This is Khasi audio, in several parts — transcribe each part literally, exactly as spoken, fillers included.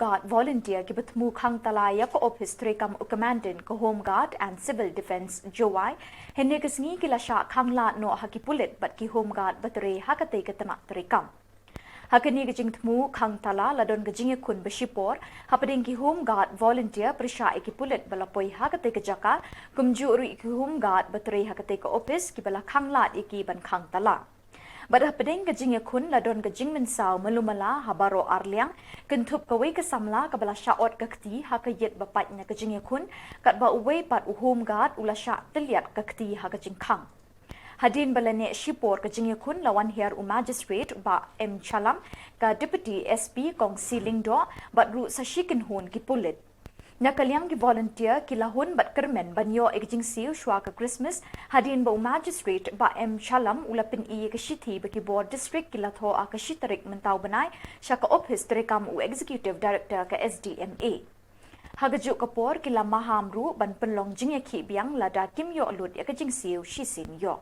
Guard volunteer kiba thmu khang tala ïa ka ophis treikam u Commandant ka Home Guard and Civil Defence Jowai, hynne ka sngi ki la shah khang lad noh ha ki pulit bad ki Home Guard ba trei ha katei ka tnat treikam. Ha kane ka jingthmu khang tala la don ka jingïakhun ba shipor hapdeng ki Home Guard volunteer pyrshah ïa ki pulit ba la poi ha katei ka jaka, kumjuh ruh ïa ki Home Guard ba trei ha katei ka ophis kiba la khang lad ïa ki ban khang tala. Bad hapdeng ka jingïakhun la don ka jingmynsaw malu mala ha baroh arliang, kynthup kawei ka samla kaba la shah ot ka kti ha ka ïit ba pait na ka jingïakhun, katba uwei pat u Home Guard u la shah tylliat ka kti ha ka jingkhang. Hadien ba la neh shipor ka jingïakhun la wan hiar u Magistrate Bah M Shallam, ka Deputy S P Kong C Lyngdoh, bad ruh sa shi kynhun ki pulit. Na ka liang ki volunteer ki la hun bad kyrmen ban ïoh ïa ka jingsiew shuwa ka Christmas, hadien ba u Magistrate Bah M Shallam u la pyni ïa ka shithi ba ki bor district ki la thoh ha ka shi tarik mynta u bnai sha ka ophis treikam u Executive Director ka S D M A. Ha kajuh ka por ki la maham ruh ban pynlong jingïakhih biang lada kim ïoh lut ïa ka jingsiew shisien ïoh.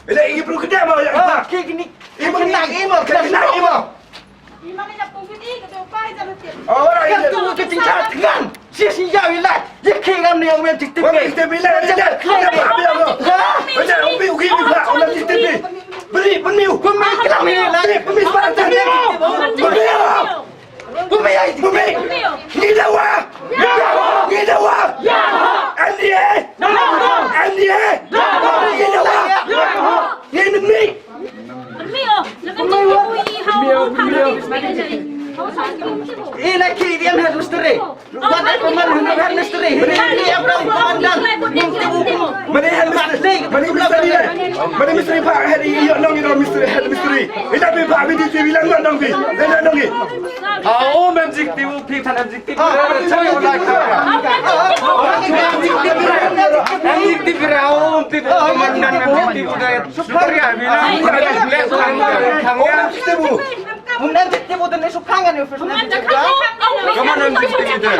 Ila igi bru kede mo ya. Ah, ki gini. Imo ni. Imo, imo, imo. Imo ni na pung kini ke tu pai jalan tiap. Oh, ora igi. Ka tu ke tingkat kan. Si si ya ila. Ye ki ram ni ong men tik tik. Ora igi bila ila. Ila pa bi ong. Ha? Ila ubi ugi bi pa ong tik tik. Beri pemiu. Pemiu kelam ni la. Beri pemiu sebarang tak ni. Pemiu. Bumi, bumi. Ngi dawa. Ngi dawa. N D A. N D A. Ngi dawa. Ngi ngi. Ina ki diam head mystery. Wat ai pemar head mystery. Ini apa komandan? Mani head mystery. Mani mystery. Mani mystery pa head iyo nong ino mystery head mystery. Ina bi pa bi di ti bilang nong bi. Nong nong. Aum M G T U phi than M G T U. Chai u lai kha. M G T U re aum phi komandan M G T U re. Shukriya bina. Komandan M G T U de ne sukhangan yo. Komandan M G T U de.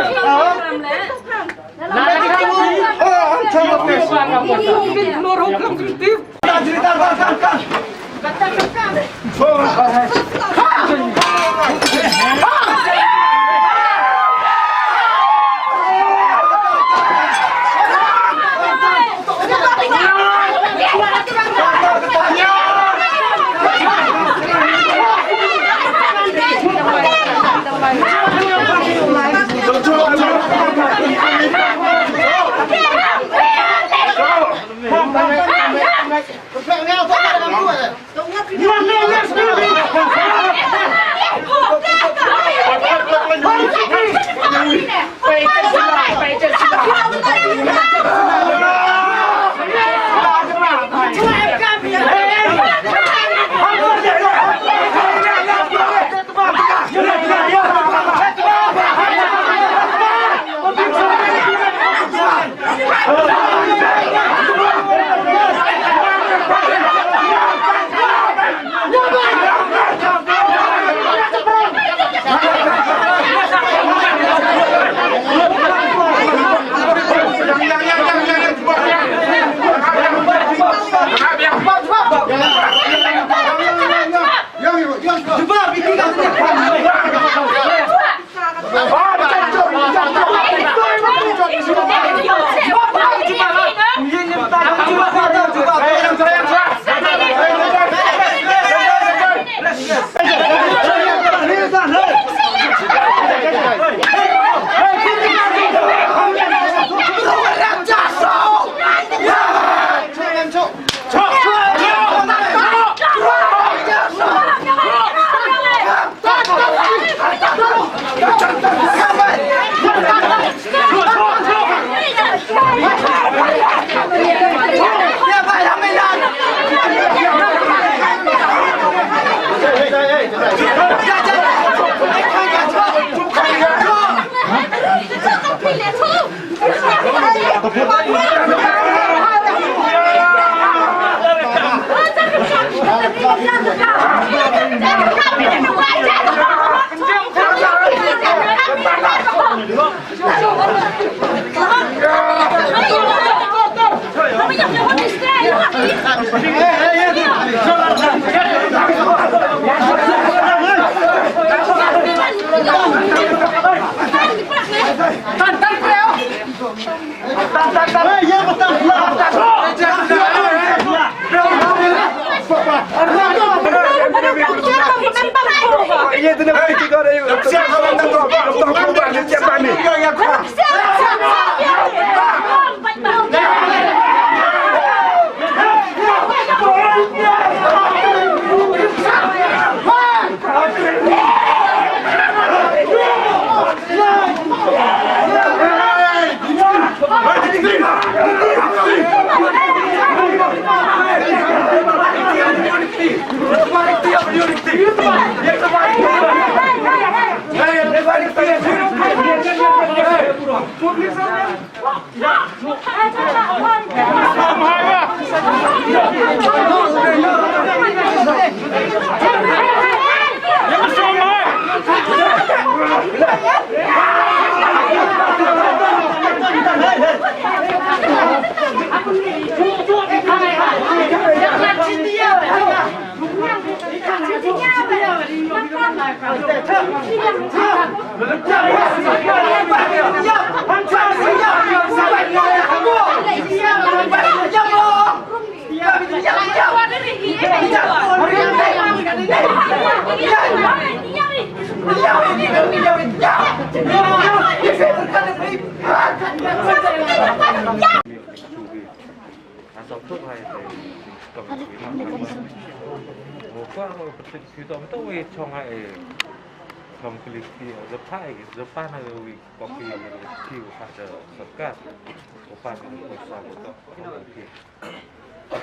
Ka,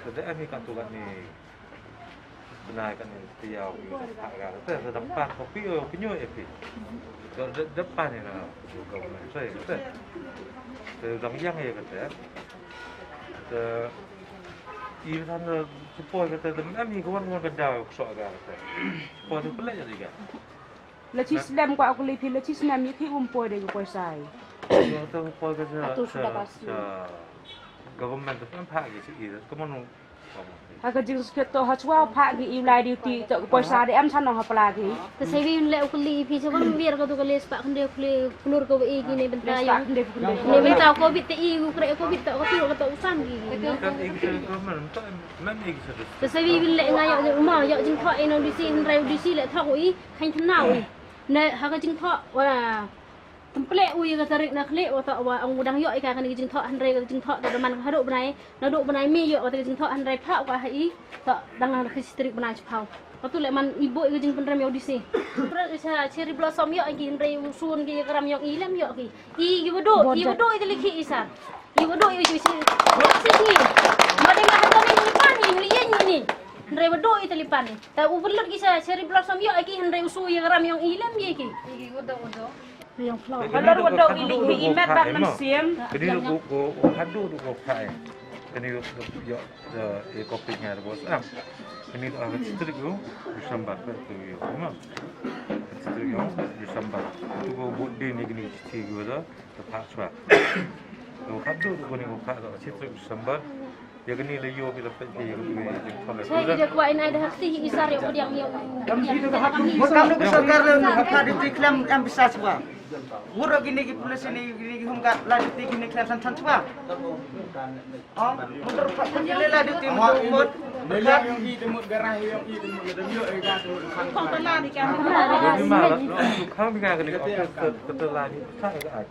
ka dei ami ka tu kane bnai kane tiaw ïa ka phah ka te, te dang pan copy ïa ka ñiuh ïa phi. Ka dei, dei pan ïa na government te, te. Te dang ïang ïa ka te. Te i than na support ka te, te em hi ka wan wan ka daw ka soh ka te. Support ka pynleit ïa ka. La chi snem kwah kylli phi, la chi snem ïa ki um poi de ka poisa. Ïa ka te poi ka sa, sa, sa government te pan phah ki sa i, ka mon Ha ka jingsngewsih to ha chwa phah ki i u lai duty to ka poisa de em sa nong ha pla ki. Te sa wi un leh u kylli phi sa ban bier ka tu ka list pa khynde u kylli klur ka wa i ki ne bynta ïa. Ne bynta covid te i u kre covid to ka tu ka to u sam ki. Te sa wi un leh nga ïa ma ïa jingthoh i nong D C hynrei u D C leh thoh u i khain thnau i. Ne ha ka jingthoh wa Tympleh u ïa ka tarik na khlieh, wa toh wa ong u dang ïoh ïa ka kane ka jingthoh, hynrei ka jingthoh da man ka haduh bnai, naduh bnai May ïoh ka jingthoh, hynrei phah ka ha i, toh dang na ka shi tarik bnai chiphaw. Katu leh man i buh ïa ka jingpynrem ïa u D C. Pret ïa sa Cherry Blossom ïoh ïa ki hynrei u sun ki ïa ka ram ïong i lem ïoh ki. I ki wadu, i wadu ïa ka likhi i sa. I wadu ïa ka si. Ïoh si ki. Ma dei nga hata ni ni pan ni, ni ïa ni ni. Hynrei wadu ïa ka lipan ni. Ta u pynlut ki sa Cherry Blossom ïoh ïa ki hynrei u su ïa ka ram ïong i lem ïa ki. I ki wadu wadu. Halor ka dok i leit i met bad mynsiem. Kani ruh ko, ko haduh ruh ko phah. Kani ruh ko ïoh, eh, copy nga ruh bos am. Kani ruh ha ka three tarik u December ka tu ïoh. Ma. Three tarik u December. Tu ko buh din ni kani chithi ko da, ka phah chwa. Ko haduh ruh kani ko phah da three tarik December. Ïa kane la ïoh ki la peit ki ïa kane jingthok. Sa ki da kwah in ai da ha kti hi i sar ïa u pdiang ïa u. Mut kam dei ka sorkar la ka phah duty khlem em pisa shuwa. Mut ruh kine ki police ne kine ki home guard la duty kine khlem san san shuwa. Oh, mut ruh phah kine la duty mut mut. Ïa ki ma la khang bi nga kane ka office ka la ni ka ai.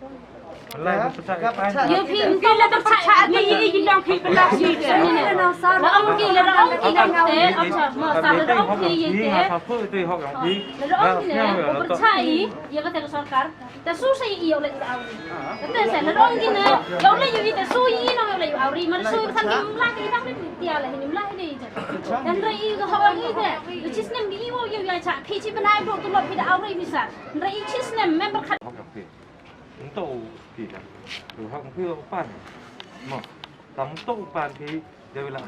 Ïa phi phi la pyrshah ïa ki, ïa ki dang phi pynlong shi. La ong ki, la ong ki, la ong ki, la ong ki ïa ki. La ong ki ne, u pyrshah ïa, ïa kata ka sorkar. Ta su sa ïa u leit u awri. Kata sa la ong ki ne, ïa u leit ïa u, ta su ïa u leit u awri. Mar su ïa u san ki mla ki dang ni tia la ni mla ni. Dan ra ïa ka hok ïa te. Chi snem ki ïa u ïa u ïa cha. Phi chi bnai do tu lo phi da awri mi sa. Ra ïa chi snem member khat. Nto ki ka. Ruh hak phi u pan. Mo. Tam nto u pan ki dei la.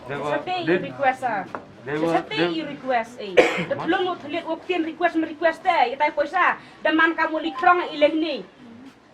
Dei sa te i request a. Dei sa te i request e. Da thlung u thliet u ktien request me request te. I tai poisa. Da man ka mo li krong i leng ni.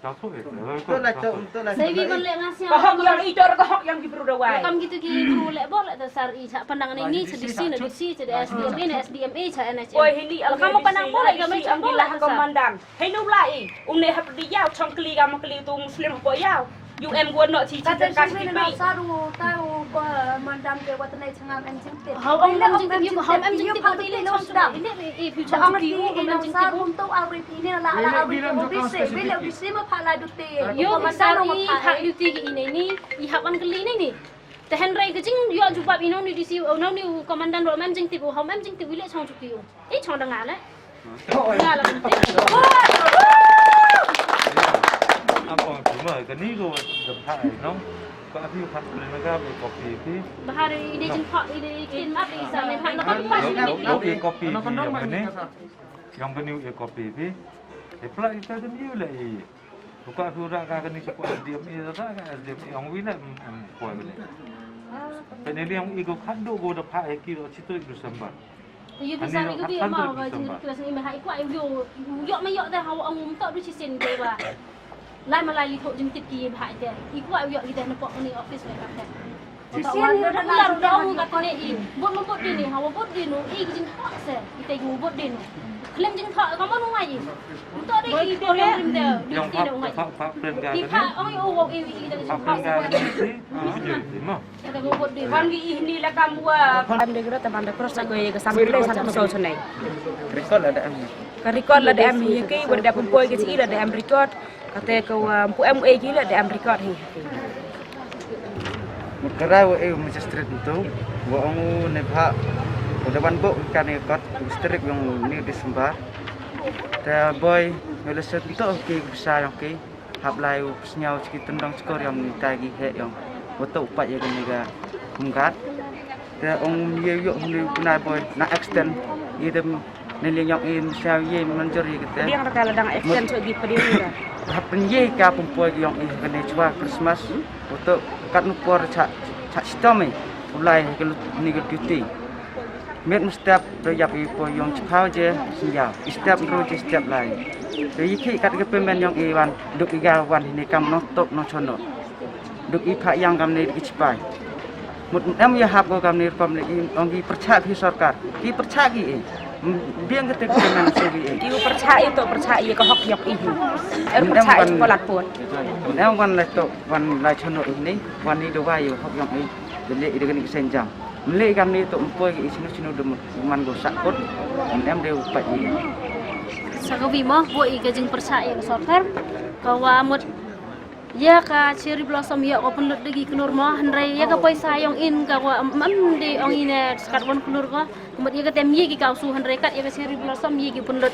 Ta so e. To la to to la. Sa wi ban le nga sia. Ka hok yang i tor ka hok yang ki bru da wai. Kam gitu ki bru le bol ta sar i cha pandang ni ni cha D C na D C cha S D M A na S D M A cha N H M. Oi hini ang ka mo pandang bol ka me cha bol ka komandan. Hei nu lai, um ne hap di yau, chong kli ka ma kli tu Muslim hapoh yau. U em gua nok chi chi ka chi pi. Sa ru ta u komandan ke wat nai changam em jingtip. Hau em jingtip, hau em jingtip, hau em jingtip. Ini i pi chong ki u em jingtip. Sa ru tu au ri pi ne la la au ri pi se, pi le pi se ma pha la du te. Yo komandan sa ri pha du te ki ini ni, i hap wan kli ni ni. Te hynrei ka jing ïoh jubab i nong ni D C, nong ni u komandan ruh em jingtip, hau em jingtip, wi le chong chu ki u. I chong da nga le. Nga la mynta. Am ong tu ma, kani ko da pha i nong. Ka phi khat phi na ka phi copy phi. Bahar ini jin kok ini kin map ini sana hak nak copy. Lo lo e copy phi yang ini. Yang bini e copy phi. E pla ita dem yu le i. Buka phi ura ka kani support S D M e ra ka S D M e ong wi le em poi bele. Pene li ong i ko khat do ko da pha e ki ro chitri December. Te yu pisa ni ku bi ma ba jing request ni ma ha i kwah yu yu yok ma yok te ha wa ong um tok du chi sen te ba. Lai ma lai li thok jing tip ki ba ha te. I kwah yu yok ki te na pok ni office me ka te. Chi sen ni da lar da ong ka te ne i. Bot ma bot de ni ha wa bot de no i ki jing thok se. I te yu bot de no. Klem jing thok ka ma no ngai i. Um tok de ki ko rim de. Di ki de ngai. Ki pha ong i o wo i i de jing thok se. Wan gi ihni la kam wa. Kam de gro ta ban da cross ko ye ka sam ple sa so so nei. Record la da am. Ka record la da am hi ki wa da pun poi ki chi la da am record. Ka te ka wa pu am e ki la da am record hi. Mut ka rai wa e magistrate tu wa ong ne pha. Wa da ban bo ka ne kot magistrate yong ni December. Ta boy yo le set to ki sa yong ki. Hap lai u psnyaw chki tendong chkor yong ni tai ki he yong. Wato upat ye ni ga kumgat. Te ong ye yo ni kunai boy na extend. Ye dem ni ling yong in syaw ye manjor ye kete. Pdiang raka la dang extend so gi pdiang ni da. Hap pen ye ka pumpoi yong in kene chwa Christmas. Wato kat nu por cha cha stom e. Ulai ke ni ke duty. Met mstep do yap i po yong chiphaw je sinjaw. Step ro je step lai. Do i ki kat ke payment yong i wan duk i ga wan ni kam no tok no chono. Duk i pha yang kam ni ki chipai. Mut em ya hap ko kam ni rukom ni i ong ki percha phi sorkar. Ki percha ki i. Biang ke tek payment so ki i. Ki percha i to percha i ka hok yok i. Er percha i polat pot. Em wan lai to wan lai chono i ni wan ni do wai hok yong i. Dele i de ni senjang. Mle kam ni to mpoi ki sinu sinu de man go sakot. Em de upat i. Sa ka wi mo bo i ka jing persa i ka sorkar ka wa mut ya ka cherry blossom ya ko penlut de gi knur mo hynrei ya ka poisa yong in ka wa mam de ong i ne skat won knur ko. Mut ya ka tem ya ki kau su hynrei kat ya ka cherry blossom ya ki penlut.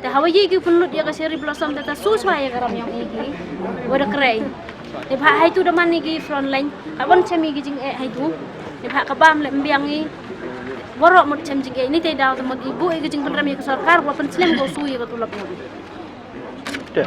Te hawa ye ki penlut ya ka cherry blossom te ta su swa ya ka ram yong i ki. Wa da krei. Te pha hai tu da man ni ki front line. Ka wan chem i ki jing e hai tu. Te pha ka bam le mbiang i. Warok mut chem jing e ni te daw te mut i bu i ki jing penram ya ka sorkar wa pen slem ko su ya ka tulop yong i. Te.